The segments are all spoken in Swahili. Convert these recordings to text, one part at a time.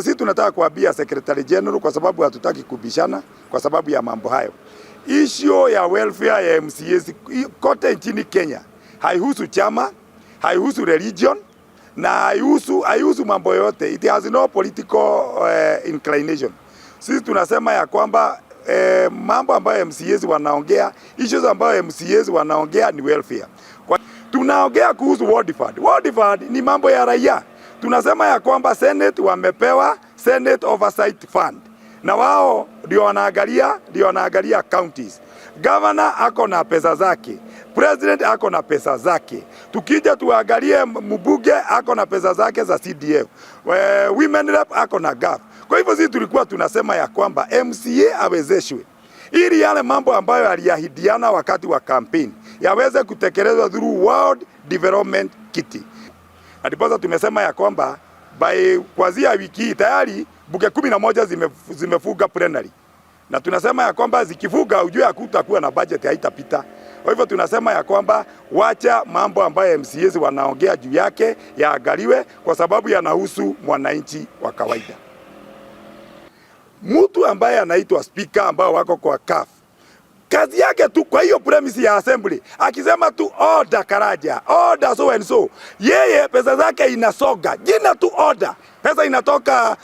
Sisi tunataka kuambia Secretary General, kwa sababu hatutaki kubishana kwa sababu ya mambo hayo. Issue ya welfare ya MCAs kote nchini Kenya haihusu chama, haihusu religion na haihusu mambo yote. It has no political inclination. Sisi tunasema ya kwamba mambo ambayo MCAs wanaongea, issues ambayo MCAs wanaongea ni welfare. Tunaongea kuhusu ward fund. Ward fund ni mambo ya raia. Tunasema ya kwamba Senate wamepewa Senate Oversight Fund na wao ndio wanaangalia counties. Governor ako na pesa zake, president ako na pesa zake. Tukija tuangalie mbunge ako na pesa zake za CDF, women rep ako na GAF. Kwa hivyo sisi tulikuwa tunasema ya kwamba MCA awezeshwe ili yale mambo ambayo aliahidiana wakati wa campaign yaweze kutekelezwa through Ward Development Kitty. Na ndiposa tumesema ya kwamba by kuanzia wiki hii tayari bunge 11 zimefunga plenary, na tunasema ya kwamba zikifunga, ujue hakutakuwa na budget, haitapita. Kwa hivyo tunasema ya kwamba wacha mambo ambayo MCAs wanaongea juu yake yaangaliwe, kwa sababu yanahusu mwananchi wa kawaida. Mtu ambaye anaitwa speaker ambao wako kwa CAF, kazi yake tu kwa hiyo premise ya assembly, akisema tu "Order Karaja, order so and so", yeye pesa zake inasonga, jina tu order, pesa inatoka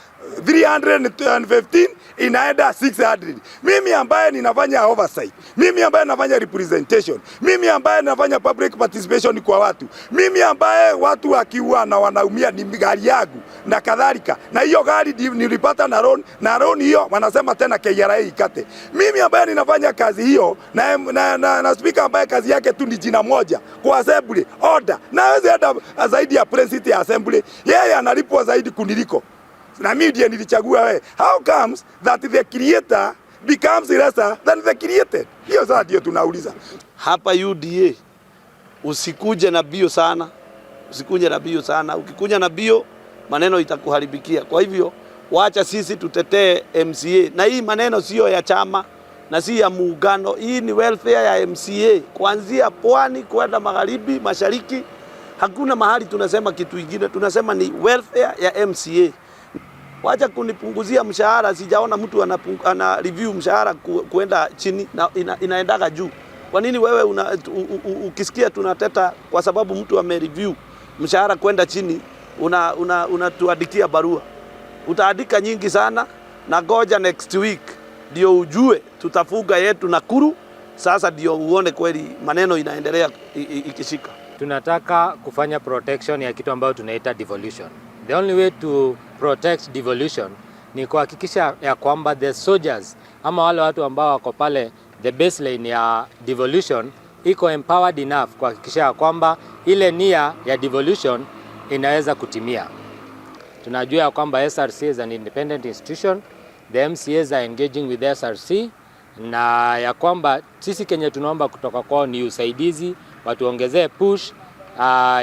315 inaenda 600. Mimi ambaye ninafanya oversight, mimi ambaye nafanya representation, mimi ambaye nafanya public participation kwa watu, mimi ambaye watu wakiua na wanaumia ni gari yangu na kadhalika, na hiyo gari nilipata na loan, na loan hiyo wanasema tena KRA ikate. Mimi ambaye ninafanya kazi hiyo na speaker ambaye kazi yake tu ni jina moja kwa assembly, order, na hawezi enda zaidi ya president ya assembly, yeye analipwa zaidi kuniliko na mimi ndiye nilichagua wewe. How comes that the creator becomes lesser than the created? Hiyo sasa ndio tunauliza. Hapa UDA usikuje na bio sana, usikuje na bio sana. Ukikuja na bio maneno itakuharibikia. Kwa hivyo wacha sisi tutetee MCA, na hii maneno sio ya chama na si ya muungano. Hii ni welfare ya MCA kuanzia pwani kwenda magharibi, mashariki. Hakuna mahali tunasema kitu ingine, tunasema ni welfare ya MCA. Wacha kunipunguzia mshahara, sijaona mtu ana review mshahara kuenda chini na inaendaga juu. Kwa nini wewe ukisikia tunateta kwa sababu mtu ame review mshahara kwenda chini unatuandikia barua? Utaandika nyingi sana, na goja next week ndio ujue tutafunga yetu Nakuru. Sasa ndio uone kweli maneno inaendelea ikishika. Tunataka kufanya protection ya kitu ambayo tunaita devolution. The only way to protect devolution ni kuhakikisha ya kwamba the soldiers ama wale watu ambao wako pale the baseline ya devolution iko empowered enough kuhakikisha ya kwamba ile nia ya devolution inaweza kutimia. Tunajua ya kwamba SRC is an independent institution, the MCAs are engaging with SRC na ya kwamba sisi kenye tunaomba kutoka kwao ni usaidizi, watuongezee push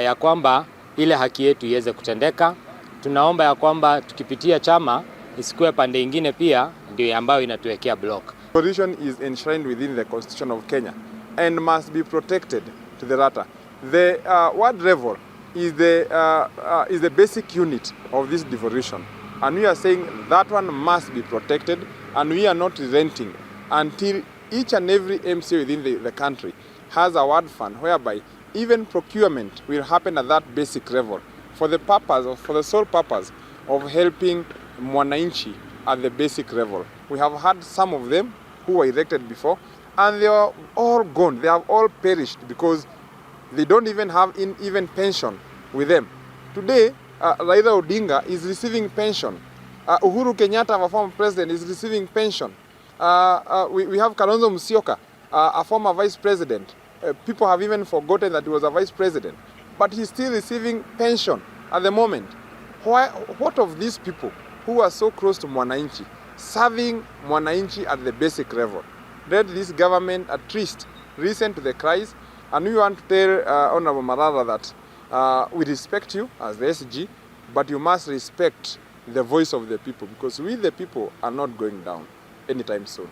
ya kwamba ile haki yetu iweze kutendeka. Tunaomba ya kwamba tukipitia chama isikuwe pande ingine pia ndio ambayo inatuwekea block. Devolution is enshrined within the Constitution of Kenya and must be protected to the latter. The ward level is the basic unit of this devolution, and we are saying that one must be protected, and we are not relenting until each and every MCA within the country has a ward fund whereby even procurement will happen at that basic level for the sole purpose of helping mwananchi at the basic level. We have had some of them who were elected before, and they are all gone. They have all perished because they don't even have even pension with them. Today, Raila Odinga is receiving pension. Uhuru Kenyatta, our former president, is receiving pension. We have Kalonzo Musyoka, a former vice president. People have even forgotten that he was a vice president, but he's still receiving pension at the moment. What of these people who are so close to mwananchi, serving mwananchi at the basic level? Let this government at least listen to the cries, and we want to tell Honorable Malala that we respect you as the SG, but you must respect the voice of the people, because we the people are not going down anytime soon.